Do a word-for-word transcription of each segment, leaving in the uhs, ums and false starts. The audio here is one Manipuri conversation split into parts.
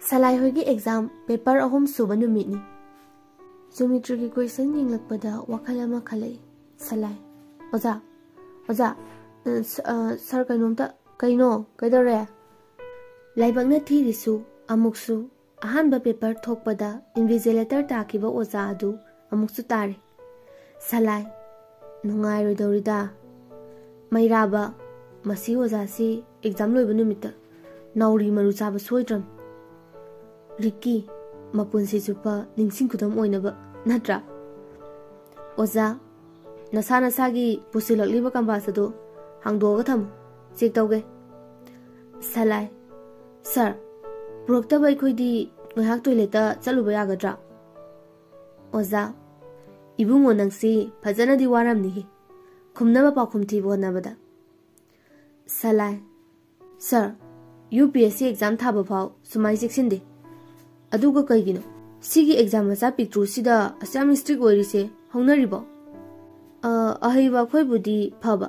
ꯁꯂꯥꯏ ꯍꯣꯏꯒꯤ ꯑꯦꯛꯖꯥꯝ ꯄꯦꯄꯔ ꯑꯍꯨꯝ ꯁꯨꯕ ꯅꯨꯃꯤꯠꯅꯤ꯫ ꯖꯣꯃꯦꯇ꯭ꯔꯤꯒꯤ ꯀꯣꯏꯁꯟ ꯌꯦꯡꯂꯛꯄꯗ ꯋꯥꯈꯜ ꯑꯃ ꯈꯜꯂꯛꯏ꯫ ꯁꯂꯥꯏ, "ꯑꯣꯖꯥ, ꯑꯣꯖꯥ, ꯑ, ꯁ-, ꯑ, ꯁꯥꯔ, ꯀꯩꯅꯣꯝꯇ"꯫ "ꯀꯩꯅꯣ? ꯀꯩꯗꯧꯔꯦ?" ꯂꯥꯏꯕꯛꯅ ꯊꯤꯔꯤꯁꯨ ꯑꯃꯨꯛꯁꯨ ꯑꯍꯥꯟꯕ ꯄꯦꯄꯔ ꯊꯣꯛꯄꯗ ꯏꯟꯚꯤꯖꯤꯂꯦꯇꯔ ꯇꯥꯈꯤꯕ ꯑꯣꯖꯥ ꯑꯗꯨ ꯑꯃꯨꯛꯁꯨ ꯇꯥꯔꯦ꯫ ꯁꯂꯥꯏ, "ꯅꯨꯡꯉꯥꯏꯔꯣꯏꯗꯧꯔꯤꯗ꯫ ꯃꯩꯔꯥꯕ, ꯃꯁꯤ ꯑꯣꯖꯥꯁꯤ ꯑꯦꯛꯖꯥꯝ ꯂꯣꯏꯕ ꯅꯨꯃꯤꯠꯇ ꯅꯥꯎꯔꯤ ꯃꯔꯨ ꯆꯥꯕ ꯁꯣꯏꯗ꯭ꯔꯝ꯫ ꯔꯤꯛꯀꯤ, ꯃꯄꯨꯟꯁꯤ ꯆꯨꯞꯄ ꯅꯤꯡꯁꯤꯡ ꯈꯨꯗꯝ ꯑꯣꯏꯅꯕ, ꯅꯠꯇ꯭ꯔꯥ?" "ꯑꯣꯖꯥ, ꯅꯁꯥ ꯅꯁꯥꯒꯤ ꯄꯨꯁꯤꯜꯂꯛꯂꯤꯕ ꯀꯝꯄꯥꯁ ꯑꯗꯨ ꯍꯥꯡꯗꯣꯛꯑꯒ ꯊꯝꯃꯨ, ꯆꯦꯛ ꯇꯧꯒꯦ"꯫ ꯁꯂꯥꯏ, "ꯁꯥꯔ, ꯄꯨꯔꯛꯇꯕ ꯑꯩꯈꯣꯏꯗꯤ ꯉꯥꯏꯍꯥꯛ ꯇꯣꯏꯂꯦꯠꯇ ꯆꯠꯂꯨꯕ ꯌꯥꯒꯗ꯭ꯔꯥ?" ꯑꯣꯖꯥ, "ꯏꯕꯨꯡꯉꯣ, ꯅꯪꯁꯤ ꯐꯖꯅꯗꯤ ꯋꯥꯔꯝꯅꯤꯍꯦ, ꯈꯨꯝꯅꯕ ꯄꯥꯎꯈꯨꯝ ꯊꯤꯕ ꯍꯣꯠꯅꯕꯗ"꯫ ꯁꯂꯥꯏ, "ꯁꯥꯔ, U P S C exam ꯊꯥꯕ ꯐꯥꯎ ꯁꯨꯃꯥꯏ ꯆꯦꯛꯁꯤꯟꯗꯦ꯫ ꯑꯗꯨꯒ ꯀꯩꯒꯤꯅꯣ ꯁꯤꯒꯤ ꯑꯦꯛꯖꯥꯝ ꯃꯆꯥ ꯄꯤꯛꯇ꯭ꯔꯨꯁꯤꯗ ꯑꯁꯨꯛ ꯌꯥꯝ ꯏꯁꯇ꯭ꯔꯤꯛ ꯑꯣꯏꯔꯤꯁꯦ? ꯍꯧꯅꯔꯤꯕꯣ?" "ꯑ, ꯑꯍꯩꯕ ꯑꯩꯈꯣꯏꯕꯨꯗꯤ ꯐꯕ,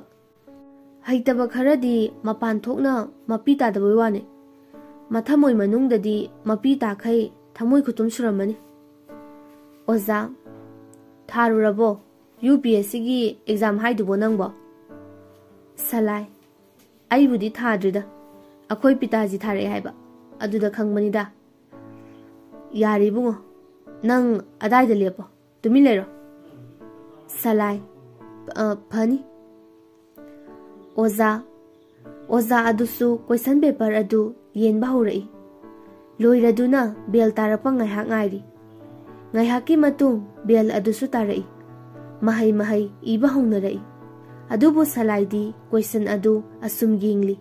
ꯍꯩꯇꯕ ꯈꯔꯗꯤ ꯃꯄꯥꯟ ꯊꯣꯛꯅ ꯃꯄꯤ ꯇꯥꯗꯕꯩ ꯋꯥꯅꯦ꯫ ꯃꯊꯃꯣꯏ ꯃꯅꯨꯡꯗꯗꯤ ꯃꯄꯤ ꯇꯥꯈꯩ ꯊꯃꯣꯏ ꯈꯨꯇꯨꯝ ꯁꯨꯔꯝꯃꯅꯤ"꯫ ꯑꯣꯖꯥ, "ꯊꯥꯔꯨꯔꯕꯣ ꯌꯨ ꯄꯤ ꯑꯦꯁ ꯁꯤꯒꯤ ꯑꯦꯛꯖꯥꯝ ꯍꯥꯏꯗꯨꯕꯣ ꯅꯪꯕꯣ?" ꯁꯂꯥꯏ, "ꯑꯩꯕꯨꯗꯤ ꯊꯥꯗ꯭ꯔꯤꯗ, ꯑꯩꯈꯣꯏ ꯄꯤꯇꯥꯖꯤ ꯊꯥꯔꯛꯑꯦ ꯍꯥꯏꯕ, ꯑꯗꯨꯗ ꯈꯪꯕꯅꯤꯗ"꯫ "ꯌꯥꯔꯦ ꯏꯕꯨꯡꯉꯣ, ꯅꯪ ꯑꯗꯥꯏꯗ ꯂꯦꯞꯄꯣ, ꯇꯨꯃꯤꯟ ꯂꯩꯔꯣ"꯫ ꯁꯂꯥꯏ, "ꯑ, ꯐꯅꯤ"꯫ ꯑꯣꯖꯥ, ꯑꯣꯖꯥ ꯑꯗꯨꯁꯨ ꯀꯣꯏꯁꯟ ꯄꯦꯄꯔ ꯑꯗꯨ ꯌꯦꯟꯕ ꯍꯧꯔꯛꯏ꯫ ꯂꯣꯏꯔꯗꯨꯅ ꯕꯦꯜ ꯇꯥꯔꯛꯄ ꯉꯥꯏꯍꯥꯛ ꯉꯥꯏꯔꯤ꯫ ꯉꯥꯏꯍꯥꯛꯀꯤ ꯃꯇꯨꯡ ꯕꯦꯜ ꯑꯗꯨꯁꯨ ꯇꯥꯔꯛꯏ꯫ ꯃꯍꯩ ꯃꯍꯩ ꯏꯕ ꯍꯧꯅꯔꯛꯏ꯫ ꯑꯗꯨꯕꯨ ꯁꯂꯥꯏꯗꯤ ꯀꯣꯏꯁꯟ ꯑꯗꯨ ꯑꯁꯨꯝ ꯌꯦꯡꯂꯤ꯫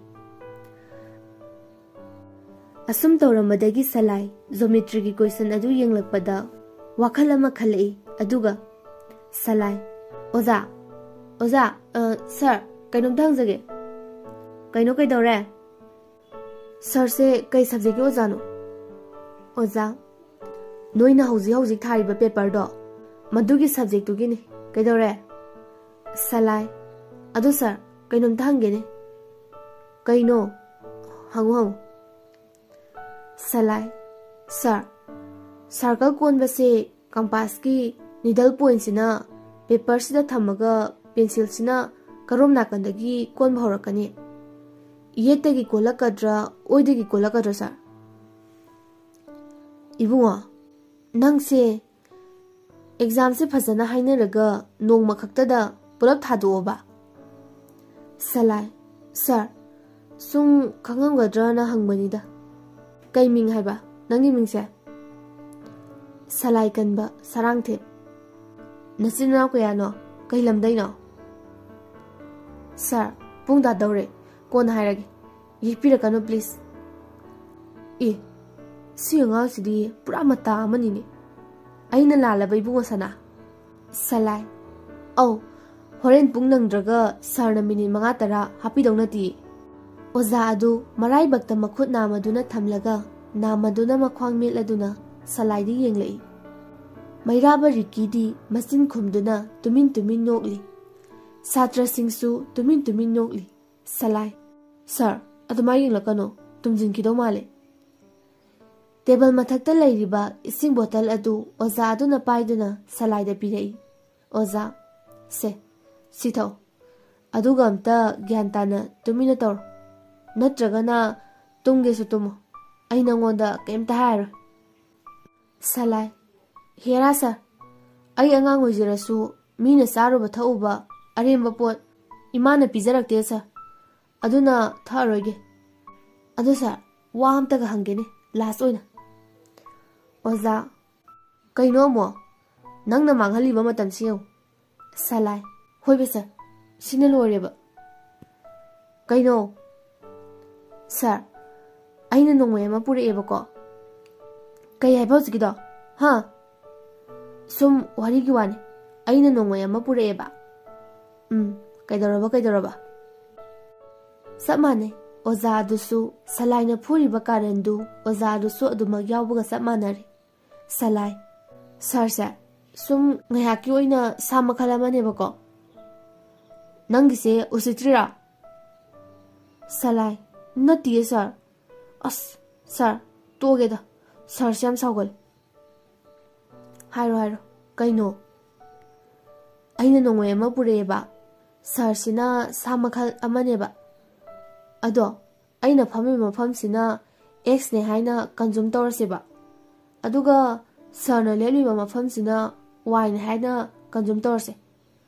ꯑꯁꯨꯝ ꯇꯧꯔꯝꯕꯗꯒꯤ ꯁꯂꯥꯏ ꯖꯣꯃꯦꯇ꯭ꯔꯤꯒꯤ ꯀꯣꯏꯁꯟ ꯑꯗꯨ ꯌꯦꯡꯂꯛꯄꯗ ꯋꯥꯈꯜ ꯑꯃ ꯈꯜꯂꯛꯏ꯫ ꯑꯗꯨꯒ ꯁꯂꯥꯏ, "ꯑꯣꯖꯥ, ꯑꯣꯖꯥ, ꯑ, ꯁꯥꯔ, ꯀꯩꯅꯣꯝꯇ ꯍꯪꯖꯒꯦ"꯫ "ꯀꯩꯅꯣ, ꯀꯩꯗꯧꯔꯦ?" "ꯁꯥꯔꯁꯦ ꯀꯩ ꯁꯕꯖꯦꯛꯀꯤ ꯑꯣꯖꯥꯅꯣ?" "ꯑꯣꯖꯥ, ꯅꯣꯏꯅ ꯍꯧꯖꯤꯛ ꯍꯧꯖꯤꯛ ꯊꯥꯔꯤꯕ ꯄꯦꯄꯔꯗꯣ, ꯃꯗꯨꯒꯤ ꯁꯕꯖꯦꯛꯇꯨꯒꯤꯅꯤ꯫ ꯀꯩꯗꯧꯔꯦ?" ꯁꯂꯥꯏ, "ꯑꯗꯣ ꯁꯥꯔ, ꯀꯩꯅꯣꯝꯇ ꯍꯪꯒꯦꯅꯦ"꯫ "ꯀꯩꯅꯣ? ꯍꯪꯉꯨ, ꯍꯪꯉꯨ"꯫ ꯁꯂꯥꯏ, ꯁꯥꯔ, ꯁꯥꯔꯀꯜ ꯀꯣꯟꯕꯁꯦ ꯀꯝꯄꯥꯁꯀꯤ ꯅꯤꯗꯜ ꯄꯣꯏꯟꯁꯤꯅ ꯄꯦꯄꯔꯁꯤꯗ ꯊꯝꯃꯒ ꯄꯦꯟꯁꯤꯜꯁꯤꯅ ꯀꯔꯣꯝ ꯅꯥꯀꯟꯗꯒꯤ ꯀꯣꯟꯕ ꯍꯧꯔꯛꯀꯅꯤ? ꯌꯦꯠꯇꯒꯤ ꯀꯣꯜꯂꯛꯀꯗ꯭ꯔꯥ, ꯑꯣꯏꯗꯒꯤ ꯀꯣꯜꯂꯛꯀꯗ꯭ꯔꯥ, ꯁꯥꯔ? ꯏꯕꯨꯡꯉꯣ, ꯅꯪꯁꯦ ꯑꯦꯛꯖꯥꯝꯁꯦ ꯐꯖꯅ ꯍꯥꯏꯅꯔꯒ ꯅꯣꯡꯃ ꯈꯛꯇꯗ ꯄꯨꯂꯞ ꯊꯥꯗꯣꯛꯑꯣꯕ꯫ ꯁꯂꯥꯏ, ꯁꯥꯔ, ꯁꯨꯝ ꯈꯪꯉꯝꯒꯗ꯭ꯔꯅ ꯍꯪꯕꯅꯤꯗ꯫ ꯀꯩ ꯃꯤꯡ ꯍꯥꯏꯕ? ꯅꯪꯒꯤ ꯃꯤꯡꯁꯦ? ꯁꯂꯥꯏ ꯀꯟꯕ ꯁꯔꯥꯡꯊꯦꯝ꯫ ꯅꯆꯤꯟ ꯅꯅꯥꯎ ꯀꯌꯥꯅꯣ? ꯀꯩ ꯂꯝꯗꯩꯅꯣ? ꯁꯥꯔ, ꯄꯨꯡ ꯇꯥꯗꯧꯔꯦ꯫ ꯀꯣꯟꯅ ꯍꯥꯏꯔꯒꯦ꯫ ꯌꯦꯛꯄꯤꯔꯛꯀꯅꯨ, ꯄ꯭ꯂꯤꯖ꯫ ꯑꯦ, ꯁꯤ ꯑꯉꯥꯡꯁꯤꯗꯤ ꯄꯨꯔꯥ ꯃꯇꯥ ꯑꯃꯅꯤꯅꯦ꯫ ꯑꯩꯅ ꯂꯥꯜꯂꯕ, ꯏꯕꯨꯡꯉꯣ ꯁꯅꯥ? ꯁꯂꯥꯏ, ꯑꯧ, ꯍꯣꯔꯦꯟ ꯄꯨꯡ ꯅꯪꯗ꯭ꯔꯒ ꯁꯥꯔꯅ ꯃꯤꯅꯤꯠ ꯃꯉꯥ ꯇꯔꯥ ꯍꯥꯞꯄꯤꯗꯧ ꯅꯠꯇꯤꯌꯦ꯫ ꯑꯣꯖꯥ ꯑꯗꯨ ꯃꯔꯥꯏꯕꯛꯇ ꯃꯈꯨꯠ ꯅꯥꯝꯃꯗꯨꯅ ꯊꯝꯂꯒ ꯅꯥꯝꯃꯗꯨꯅ ꯃꯈ꯭ꯋꯥꯡ ꯃꯦꯠꯂꯗꯨꯅ ꯁꯂꯥꯏꯗ ꯌꯦꯡꯂꯛꯏ꯫ ꯃꯩꯔꯥꯕ ꯔꯤꯀꯤꯗꯤ ꯃꯆꯤꯟ ꯈꯨꯝꯗꯨꯅ ꯇꯨꯃꯤꯟ ꯇꯨꯃꯤꯟ ꯅꯣꯛꯂꯤ꯫ ꯁꯥꯇ꯭ꯔꯁꯤꯡꯁꯨ ꯇꯨꯃꯤꯟ ꯇꯨꯃꯤꯟ ꯅꯣꯛꯂꯤ꯫ ꯁꯂꯥꯏ, ꯁꯥꯔ, ꯑꯗꯨꯃꯥꯏ ꯌꯦꯡꯂꯛꯀꯅꯨ, ꯇꯨꯝꯁꯤꯟꯈꯤꯗꯧ ꯃꯥꯜꯂꯦ꯫ ꯇꯦꯕꯜ ꯃꯊꯛꯇ ꯂꯩꯔꯤꯕ ꯏꯁꯤꯡ ꯕꯣꯇꯜ ꯑꯗꯨ ꯑꯣꯖꯥ ꯑꯗꯨꯅ ꯄꯥꯏꯗꯨꯅ ꯁꯂꯥꯏꯗ ꯄꯤꯔꯛꯏ꯫ ꯑꯣꯖꯥ, ꯁꯦ, ꯁꯤ ꯊꯛꯎ꯫ ꯑꯗꯨꯒ ꯑꯝꯇ ꯒ꯭ꯌꯥꯟ ꯇꯥꯅ ꯇꯨꯃꯤꯟꯅ ꯇꯧꯔꯣ꯫ ꯅꯠꯇ꯭ꯔꯒꯅ ꯇꯨꯝꯒꯦꯁꯨ ꯇꯨꯝꯃꯣ꯫ ꯑꯩ ꯅꯉꯣꯟꯗ ꯀꯩꯝꯇ ꯍꯥꯏꯔꯣꯏ꯫ ꯁꯂꯥꯏ, ꯍꯦꯔꯥ ꯁꯥꯔ, ꯑꯩ ꯑꯉꯥꯡ ꯑꯣꯏꯖꯔꯁꯨ ꯃꯤꯅ ꯆꯥꯔꯨꯕ ꯊꯛꯎꯕ ꯑꯔꯦꯝꯕ ꯄꯣꯠ ꯏꯃꯥꯅ ꯄꯤꯖꯔꯛꯇꯦ ꯁꯥꯔ꯫ ꯑꯗꯨꯅ ꯊꯛꯑꯔꯣꯏꯒꯦ꯫ ꯑꯗꯨ ꯁꯥꯔ, ꯋꯥ ꯑꯝꯇꯒ ꯍꯪꯒꯦꯅꯦ, ꯂꯥꯁ ꯑꯣꯏꯅ꯫ ꯑꯣꯖꯥ, ꯀꯩꯅꯣ ꯑꯃꯨꯛ? ꯅꯪꯅ ꯃꯥꯡꯍꯜꯂꯤꯕ ꯃꯇꯝꯁꯤ ꯌꯦꯡꯉꯨ꯫ ꯁꯂꯥꯏ, ꯍꯣꯏꯕ ꯁꯥꯔ, ꯁꯤꯅ ꯂꯣꯏꯔꯦꯕ꯫ ꯀꯩꯅꯣ? ꯁꯥꯔ, ꯑꯩꯅ ꯅꯣꯡꯃꯩ ꯑꯃ ꯄꯨꯔꯛꯑꯦꯕꯀꯣ꯫ ꯀꯩ ꯍꯥꯏꯕ ꯍꯧꯖꯤꯛꯀꯤꯗꯣ? ꯍꯥ? ꯁꯨꯝ ꯋꯥꯔꯤꯒꯤ ꯋꯥꯅꯤ꯫ ꯑꯩꯅ ꯅꯣꯡꯃꯩ ꯑꯃ ꯄꯨꯔꯛꯑꯦꯕ꯫ ꯎꯝ, ꯀꯩꯗꯧꯔꯕ, ꯀꯩꯗꯧꯔꯕ? ꯆꯞ ꯃꯥꯟꯅꯩ꯫ ꯑꯣꯖꯥ ꯑꯗꯨꯁꯨ ꯁꯂꯥꯏꯅ ꯐꯨꯔꯤꯕ ꯀꯥꯔꯟꯗꯨ ꯑꯣꯖꯥ ꯑꯗꯨꯁꯨ ꯑꯗꯨꯃꯛ ꯌꯥꯎꯕꯒ ꯆꯞ ꯃꯥꯟꯅꯔꯦ꯫ ꯁꯂꯥꯏ, ꯁꯥꯔꯁꯦ, ꯁꯨꯝ ꯉꯥꯏꯍꯥꯛꯀꯤ ꯑꯣꯏꯅ ꯁꯥ ꯃꯈꯜ ꯑꯃꯅꯦꯕꯀꯣ꯫ ꯅꯪꯒꯤꯁꯦ ꯎꯁꯤꯠꯇ꯭ꯔꯤꯔꯥ? ꯁꯂꯥꯏ, ꯅꯠꯇꯤꯌꯦ ꯁꯥꯔ꯫ ꯑꯁ, ꯁꯥꯔ, ꯇꯣꯛꯑꯒꯦꯗ꯫ ꯁꯥꯔꯁꯦ ꯌꯥꯝ ꯁꯥꯎꯒꯜꯂꯦ꯫ ꯍꯥꯏꯔꯣ, ꯍꯥꯏꯔꯣ꯫ ꯀꯩꯅꯣ? ꯑꯩꯅ ꯅꯣꯡꯃꯩ ꯑꯃ ꯄꯨꯔꯛꯑꯦꯕ꯫ ꯁꯥꯔꯁꯤꯅ ꯁꯥ ꯃꯈꯜ ꯑꯃꯅꯦꯕ꯫ ꯑꯗꯣ ꯑꯩꯅ ꯐꯝꯃꯤꯕ ꯃꯐꯝꯁꯤꯅ Xꯅꯦ ꯍꯥꯏꯅ ꯀꯟꯖꯨꯝ ꯇꯧꯔꯁꯦꯕ꯫ ꯑꯗꯨꯒ ꯁꯥꯔꯅ ꯂꯦꯞꯂꯤꯕ ꯃꯐꯝꯁꯤꯅ Yꯅꯦ ꯍꯥꯏꯅ ꯀꯟꯖꯨꯝ ꯇꯧꯔꯁꯦ꯫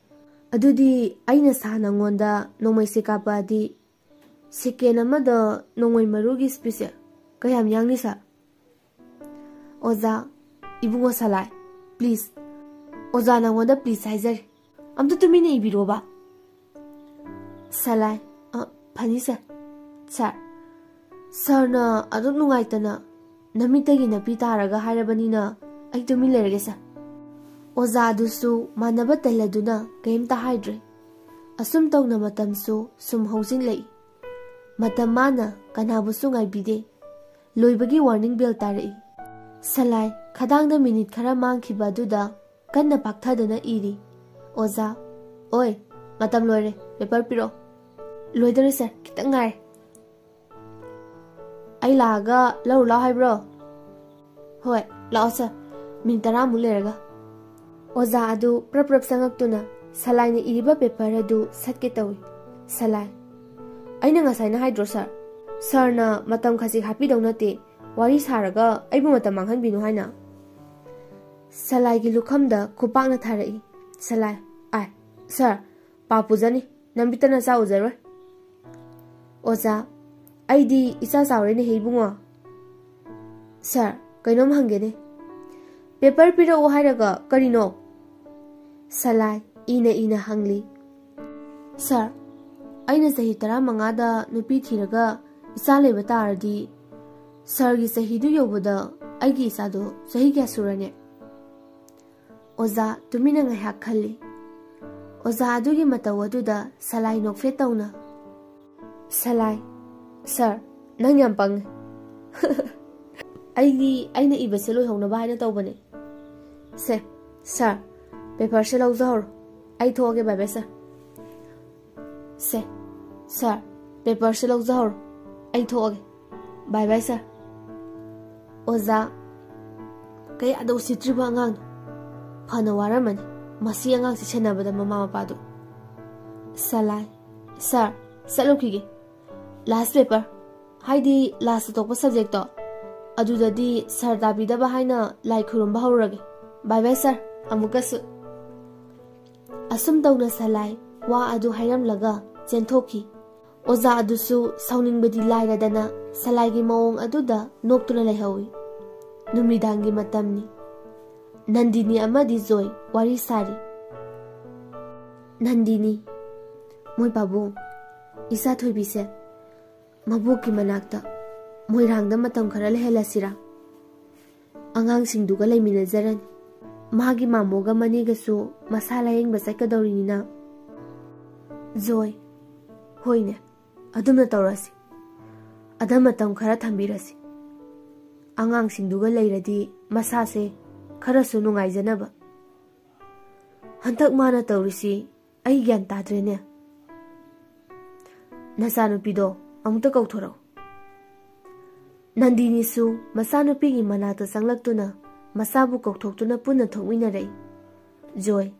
ꯑꯗꯨꯗꯤ ꯑꯩꯅ ꯁꯥ ꯅꯪꯉꯣꯟꯗ ꯅꯣꯡꯃꯩꯁꯦ ꯀꯥꯞꯄꯛꯑꯗꯤ ꯁꯦꯀꯦꯟ ꯑꯃꯗ ꯅꯣꯡꯃꯩ ꯃꯔꯨꯒꯤ ꯁ꯭ꯄꯤꯠꯁꯦ ꯀꯌꯥꯝ ꯌꯥꯡꯅꯤ, ꯁꯥꯔ? ꯑꯣꯖꯥ, ꯏꯕꯨꯡꯉꯣ ꯁꯂꯥꯏ, ꯄ꯭ꯂꯤꯖ꯫ ꯑꯣꯖꯥ, ꯅꯪꯉꯣꯟꯗ ꯄ꯭ꯂꯤꯖ ꯍꯥꯏꯖꯔꯤ꯫ ꯑꯝꯇ ꯇꯨꯃꯤꯟꯅ ꯏꯕꯤꯔꯣꯕ꯫ ꯁꯂꯥꯏ, ꯑ, ꯐꯅꯤ, ꯁꯥꯔ꯫ ꯁꯥꯔ, ꯁꯥꯔꯅ ꯑꯗꯨꯛ ꯅꯨꯡꯉꯥꯏꯇꯅ ꯅꯃꯤꯠꯇꯒꯤ ꯅꯥꯄꯤ ꯇꯥꯔꯒ ꯍꯥꯏꯔꯕꯅꯤꯅ ꯑꯩ ꯇꯨꯃꯤꯟ ꯂꯩꯔꯒꯦ, ꯁꯥꯔ꯫ ꯑꯣꯖꯥ ꯑꯗꯨꯁꯨ ꯃꯥꯟꯅꯕ ꯇꯜꯂꯗꯨꯅ ꯀꯔꯤꯝꯇ ꯍꯥꯏꯗ꯭ꯔꯦ꯫ ꯑꯁꯨꯝ ꯇꯧꯅ ꯃꯇꯝꯁꯨ ꯁꯨꯝ ꯍꯧꯖꯤꯜꯂꯛꯏ꯫ ꯃꯇꯝ ꯃꯥꯅ ꯀꯅꯥꯕꯨꯁꯨ ꯉꯥꯏꯕꯤꯗꯦ꯫ ꯂꯣꯏꯕꯒꯤ ꯋꯥꯔꯅꯤꯡ ꯕꯦꯜ ꯇꯥꯔꯛꯏ꯫ ꯁꯂꯥꯏ ꯈꯗꯥꯡꯗ ꯃꯤꯅꯤꯠ ꯈꯔ ꯃꯥꯡꯈꯤꯕ ꯑꯗꯨꯗ ꯀꯟꯅ ꯄꯥꯛꯊꯗꯨꯅ ꯏꯔꯤ꯫ ꯑꯣꯖꯥ, ꯑꯣꯏ, ꯃꯇꯝ ꯂꯣꯏꯔꯦ, ꯄꯦꯄꯔ ꯄꯤꯔꯛꯑꯣ꯫ ꯂꯣꯏꯗꯧꯔꯦ ꯁꯥꯔ, ꯈꯤꯇꯪ ꯉꯥꯏꯔꯦ꯫ ꯑꯩ ꯂꯥꯛꯑꯒ ꯂꯧꯔꯨ ꯂꯥꯛꯑꯣ ꯍꯥꯏꯕ꯭ꯔꯣ? ꯍꯣꯏ, ꯂꯥꯛꯑꯣ ꯁꯥꯔ, ꯃꯤꯅꯤꯠ ꯇꯔꯥꯃꯨꯛ ꯂꯩꯔꯒ꯫ ꯑꯣꯖꯥ ꯑꯗꯨ ꯄ꯭ꯔꯞ ꯄ꯭ꯔꯞ ꯆꯪꯉꯛꯇꯨꯅ ꯁꯂꯥꯏꯅ ꯏꯔꯤꯕ ꯄꯦꯄꯔ ꯑꯗꯨ ꯁꯠꯀꯦ ꯇꯧꯏ꯫ ꯁꯂꯥꯏ, ꯑꯩꯅ ꯉꯁꯥꯏꯅ ꯍꯥꯏꯗ꯭ꯔꯣ ꯁꯥꯔ? ꯁꯥꯔꯅ ꯃꯇꯝ ꯈꯖꯤꯛ ꯍꯥꯞꯄꯤꯗꯧ ꯅꯠꯇꯦ, ꯋꯥꯔꯤ ꯁꯥꯔꯒ ꯑꯩꯕꯨ ꯃꯇꯝ ꯃꯥꯡꯍꯟꯕꯤꯅꯨ ꯍꯥꯏꯅ꯫ ꯁꯂꯥꯏꯒꯤ ꯂꯨꯈꯝꯗ ꯈꯨꯄꯥꯛꯅ ꯊꯥꯔꯛꯏ꯫ ꯁꯂꯥꯏ, ꯑꯥꯏ, ꯁꯥꯔ, ꯄꯥꯞ ꯄꯨꯖꯅꯤ, ꯅꯃꯤꯠꯇ ꯅꯆꯥ ꯎꯖꯔꯣꯏ꯫ ꯑꯣꯖꯥ, ꯑꯩꯗꯤ ꯏꯆꯥ ꯆꯥꯎꯔꯦꯅꯦꯍꯦ ꯏꯕꯨꯡꯉꯣ꯫ ꯁꯥꯔ, ꯀꯩꯅꯣꯝ ꯍꯪꯒꯦꯅꯦ꯫ ꯄꯦꯄꯔ ꯄꯤꯔꯛꯑꯣ ꯍꯥꯏꯔꯒ ꯀꯔꯤꯅꯣ? ꯁꯂꯥꯏ, ꯏꯅ ꯏꯅ ꯍꯪꯂꯤ꯫ ꯁꯥꯔ, ꯑꯩꯅ ꯆꯍꯤ ꯇꯔꯥꯃꯉꯥꯗ ꯅꯨꯄꯤ ꯊꯤꯔꯒ ꯏꯆꯥ ꯂꯩꯕ ꯇꯥꯔꯗꯤ, ꯁꯥꯔꯒꯤ ꯆꯍꯤꯗꯨ ꯌꯧꯕꯗ ꯑꯩꯒꯤ ꯏꯆꯥꯗꯣ ꯆꯍꯤ ꯀꯌꯥ ꯁꯨꯔꯅꯤ? ꯑꯣꯖꯥ ꯇꯨꯃꯤꯟꯅ ꯉꯥꯏꯍꯥꯛ ꯈꯜꯂꯤ꯫ ꯑꯣꯖꯥ ꯑꯗꯨꯒꯤ ꯃꯇꯧ ꯑꯗꯨꯗ ꯁꯂꯥꯏ ꯅꯣꯛꯐꯦꯠ ꯇꯧꯅ, "ꯁꯂꯥꯏ, ꯁꯥꯔ, ꯅꯪ ꯌꯥꯝ ꯄꯪꯉꯦ꯫ ꯑꯩꯗꯤ ꯑꯩꯅ ꯏꯕꯁꯦ ꯂꯣꯏꯍꯧꯅꯕ ꯍꯥꯏꯅ ꯇꯧꯕꯅꯦ꯫ ꯁꯦ, ꯁꯥꯔ, ꯄꯦꯄꯔꯁꯦ ꯂꯧꯖꯍꯧꯔꯣ꯫ ꯑꯩ ꯊꯣꯛꯑꯒꯦ, ꯕꯥꯏ ꯕꯥꯏ, ꯁꯥꯔ꯫ ꯁꯦ, ꯁꯥꯔ, ꯄꯦꯄꯔꯁꯦ ꯂꯧꯖꯍꯧꯔꯣ꯫ ꯑꯩ ꯊꯣꯛꯑꯒꯦ꯫ ꯕꯥꯏ ꯕꯥꯏ, ꯁꯥꯔ꯫" ꯑꯣꯖꯥ, ꯀꯌꯥꯗ ꯎꯁꯤꯠꯇ꯭ꯔꯤꯕ ꯑꯉꯥꯡꯅꯣ꯫ ꯐꯅ ꯋꯥꯔꯝꯃꯅꯤ ꯃꯁꯤ ꯑꯉꯥꯡꯁꯤ ꯁꯦꯟꯅꯕꯗ ꯃꯃꯥ ꯃꯄꯥꯗꯨ꯫ ꯁꯂꯥꯏ, ꯁꯥꯔ, ꯆꯠꯂꯨꯈꯤꯒꯦ꯫ ꯂꯥꯁ ꯄꯦꯄꯔ, ꯍꯥꯏꯗꯤ ꯂꯥꯁ ꯑꯇꯣꯞꯄ ꯁꯕꯖꯦꯛꯇꯣ, ꯑꯗꯨꯗꯗꯤ ꯁꯥꯔ ꯇꯥꯕꯤꯗꯕ ꯍꯥꯏꯅ ꯂꯥꯏ ꯈꯨꯔꯨꯝꯕ ꯍꯧꯔꯨꯔꯒꯦ꯫ ꯕꯥꯏ ꯕꯥꯏ ꯁꯥꯔ, ꯑꯃꯨꯛꯀꯁꯨ꯫ ꯑꯁꯨꯝ ꯇꯧꯅ ꯁꯂꯥꯏ ꯋꯥ ꯑꯗꯨ ꯍꯥꯏꯔꯝꯂꯒ ꯆꯦꯟꯊꯣꯛꯈꯤ꯫ ꯑꯣꯖꯥ ꯑꯗꯨꯁꯨ ꯁꯥꯎꯅꯤꯡꯕꯗꯤ ꯂꯥꯏꯔꯗꯅ ꯁꯂꯥꯏꯒꯤ ꯃꯑꯣꯡ ꯑꯗꯨꯗ ꯅꯣꯛꯇꯨꯅ ꯂꯩꯍꯧꯏ꯫ ꯅꯨꯃꯤꯗꯥꯡꯒꯤ ꯃꯇꯝꯅꯤ꯫ ꯅꯟꯗꯤꯅꯤ ꯑꯃꯗꯤ ꯖꯣꯏ ꯋꯥꯔꯤ ꯁꯥꯔꯤ꯫ ꯅꯟꯗꯤꯅꯤ, ꯃꯣꯏ ꯄꯥꯕꯨꯡ, ꯏꯆꯥ ꯊꯣꯏꯕꯤꯁꯦ ꯃꯕꯣꯛꯀꯤ ꯃꯅꯥꯛꯇ ꯃꯣꯏꯔꯥꯡꯗ ꯃꯇꯝ ꯈꯔ ꯂꯩꯍꯜꯂꯁꯤꯔꯥ? ꯑꯉꯥꯡꯁꯤꯡꯗꯨꯒ ꯂꯩꯃꯤꯟꯅꯖꯔꯅꯤ꯫ ꯃꯥꯒꯤ ꯃꯥꯃꯣꯒ ꯃꯅꯦꯒꯁꯨ ꯃꯁꯥ ꯂꯥꯌꯦꯡꯕ ꯆꯠꯀꯗꯧꯔꯤꯅꯤꯅ꯫ ꯖꯣꯏ, ꯍꯣꯏꯅꯦ, ꯑꯗꯨꯝꯅ ꯇꯧꯔꯁꯤ꯫ ꯑꯗ ꯃꯇꯝ ꯈꯔ ꯊꯝꯕꯤꯔꯁꯤ꯫ ꯑꯉꯥꯡꯁꯤꯡꯗꯨꯒ ꯂꯩꯔꯗꯤ ꯃꯁꯥꯁꯦ ꯈꯔꯁꯨ ꯅꯨꯡꯉꯥꯏꯖꯅꯕ꯫ ꯍꯟꯗꯛ ꯃꯥꯅ ꯇꯧꯔꯤꯁꯤ ꯑꯩ ꯒ꯭ꯌꯥꯟ ꯇꯥꯗ꯭ꯔꯦꯅꯦ꯫ ꯅꯆꯥꯅꯨꯄꯤꯗꯣ ꯑꯃꯨꯛꯇ ꯀꯧꯊꯣꯔꯛꯎ꯫ ꯅꯟꯗꯤꯅꯤꯁꯨ ꯃꯆꯥꯅꯨꯄꯤꯒꯤ ꯃꯅꯥꯛꯇ ꯆꯪꯂꯛꯇꯨꯅ ꯃꯆꯥꯕꯨ ꯀꯧꯊꯣꯛꯇꯨꯅ ꯄꯨꯟꯅ ꯊꯣꯛꯃꯤꯟꯅꯔꯛꯏ꯫ ꯖꯣꯏ,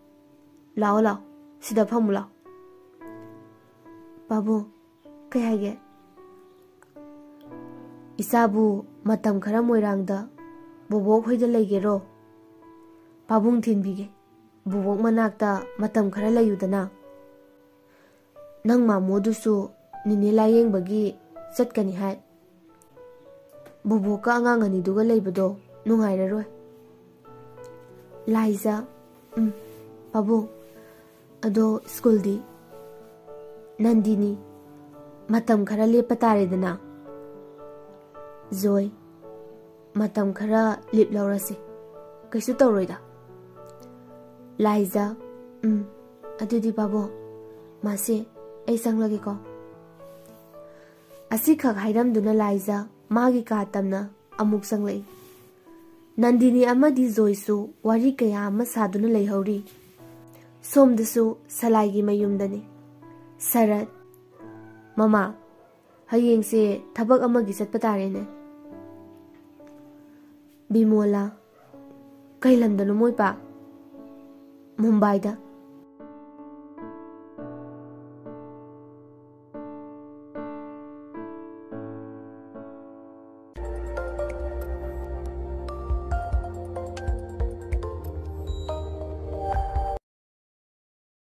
ꯂꯥꯛꯑꯣ ꯂꯥꯛꯑꯣ, ꯁꯤꯗ ꯐꯝꯃꯨ ꯂꯥꯛꯑꯣ꯫ ꯄꯥꯕꯨꯡ, ꯀꯩ ꯍꯥꯏꯒꯦ? ꯏꯆꯥꯕꯨ ꯃꯇꯝ ꯈꯔ ꯃꯣꯏꯔꯥꯡꯗ ꯕꯣꯕꯣꯛ ꯍꯣꯏꯗ ꯂꯩꯒꯦꯔꯣ? ꯄꯥꯕꯨꯡ ꯊꯤꯟꯕꯤꯒꯦ꯫ ꯕꯣꯕꯣꯛ ꯃꯅꯥꯛꯇ ꯃꯇꯝ ꯈꯔ ꯂꯩꯌꯨꯗꯅ꯫ ꯅꯪ ꯃꯥꯃꯣꯗꯨꯁꯨ ꯅꯤꯅꯦ ꯂꯥꯌꯦꯡꯕꯒꯤ ꯆꯠꯀꯅꯤ ꯍꯥꯏ꯫ ꯕꯣꯕꯣꯛꯀ ꯑꯉꯥꯡ ꯑꯅꯤꯗꯨꯒ ꯂꯩꯕꯗꯣ ꯅꯨꯡꯉꯥꯏꯔꯔꯣꯏ꯫ ꯂꯥꯏꯖ, ꯎꯝ, ꯄꯥꯕꯨꯡ, ꯑꯗꯣ ꯁ꯭ꯀꯨꯜꯗꯤ? ꯅꯟꯗꯤꯅꯤ, ꯃꯇꯝ ꯈꯔ ꯂꯦꯞꯄ ꯇꯥꯔꯦꯗꯅ꯫ ꯖꯣꯏ, ꯃꯇꯝ ꯈꯔ ꯂꯤꯞ ꯂꯧꯔꯁꯤ, ꯀꯩꯁꯨ ꯇꯧꯔꯣꯏꯗ꯫ ꯂꯥꯏꯖ, ꯎꯝ, ꯑꯗꯨꯗꯤ ꯄꯥꯕꯨꯡ, ꯃꯥꯁꯦ, ꯑꯩ ꯆꯪꯂꯒꯦꯀꯣ꯫ ꯑꯁꯤꯈꯛ ꯍꯥꯏꯔꯝꯗꯨꯅ ꯂꯥꯏꯖ ꯃꯥꯒꯤ ꯀꯥ ꯇꯝꯅ ꯑꯃꯨꯛ ꯆꯪꯂꯛꯏ꯫ ꯅꯟꯗꯤꯅꯤ ꯑꯃꯗꯤ ꯖꯣꯏꯁꯨ ꯋꯥꯔꯤ ꯀꯌꯥ ꯑꯃ ꯁꯥꯗꯨꯅ ꯂꯩꯍꯧꯔꯤ꯫ ꯁꯣꯝꯗꯁꯨ ꯁꯂꯥꯏꯒꯤ ꯃꯌꯨꯝꯗꯅꯤ꯫ ꯁꯔꯠ, ꯃꯃꯥ, ꯍꯌꯦꯡꯁꯦ ꯊꯕꯛ ꯑꯃꯒꯤ ꯆꯠꯄ ꯇꯥꯔꯦꯅꯦ꯫ ꯕꯤꯃꯣꯂꯥ, ꯀꯩ ꯂꯝꯗꯅꯣ ꯃꯣꯏ ꯄꯥ? ꯃꯨꯝꯕꯥꯏꯗ꯫